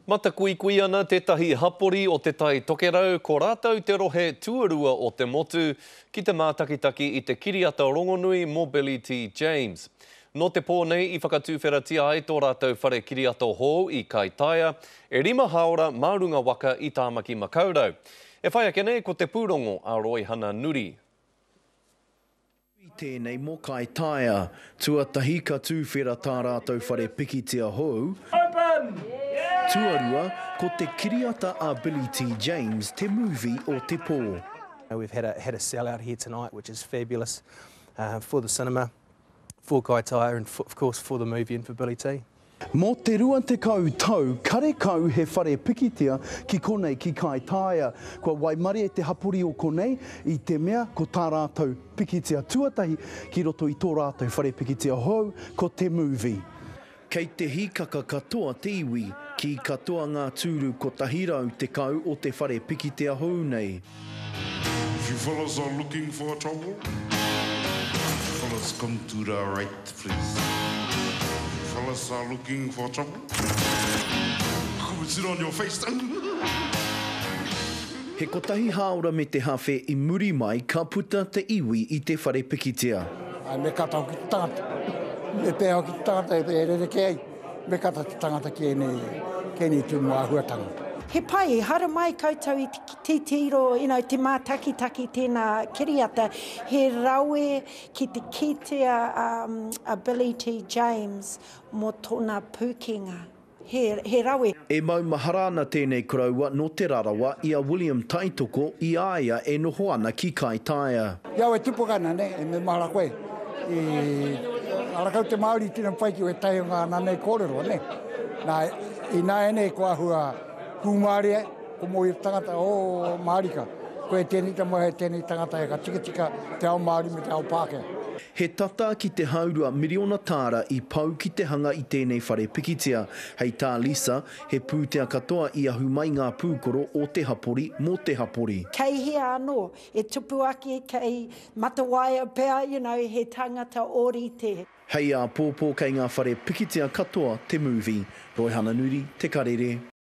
Matakuikui ana tētahi hapori o Te Tai Tokerau, ko rātou te rohe tuarua o te motu ki te mātakitaki i te kiriata rongonui mō Billy T. James. Nō te pō nei i whakatuwheratia ai tō rātou whare kiriata hou i Kaitaia, e rima hāora mā runga waka i Tāmaki Makaurau. E whai ake nei ko te pūrongo a Roihana Nuri. I tēnei mō Kaitaia. Tuatahi ka tūwhera tā rātou whare pikitia hou. Open! Tuarua, ko te kiriata a Billy T. James te movie o te pō. We've had a had a sell out here tonight which is fabulous for the cinema, for Kaitaia and of course for the movie and for Billy T. Mō te 20 tau, karekau he whare pikitia ki konei ki Kaitaia. Kua waimarie te hapori o konei i te mea ko tā rātou pikitia tuatahi ki roto i tō rātou whare pikitia hou ko te movie. Kei te hīkaka katoa te iwi, kī katoa ngā tūru 110 o te whare pikitia hou nei. If you fellas are looking for trouble, fellas come to the right place. If you fellas are looking for trouble, come and sit on your face. He kotahi hāora me te hawhe i muri mai ka puta te iwi i te whare pikitia. Āe, me kata hoki te tangata. Me pēhea hoki te tangata e rerekē ai? Me kata te tangata ki ēnei, ki ēnei tūmomo āhuatanga. He pai, haramai koutou i te titiro, you know, te mātakitaki tēnā kiriata, he rawe ki te kitea a Billy T. James mō tōna pūkenga. He, he rawe. E maumahara ana tēnei koroua nō Te Rarawa i a William Taitoko i a ia e noho ana ki Kaitaia. I au e tupu ana, ne, e me mahara koe, i arakau te Māori i tino pai ki wētahi o ngā nanei kōrero, ne. Nā, ināianei ko ahua hūmārie, ko mōhio te tangata, oh, mārika, koe tēnei tama, he tēnei tangata, he ka tikatika te ao Māori me te ao Pākehā. He tata ki te haurua miriona tāra i pau ki te hanga i tēnei whare pikitia. Hei tā Lisa, he pūtea katoa i ahu mai ngā pūkoro o te hapori mō te hapori. Kei hea anō e tupu ake, kei Matawaia pea, you know, he tangata ōrite. Hei āpōpō kei ngā whare pikitia katoa te movie. Roihana Nuri, Te Karere.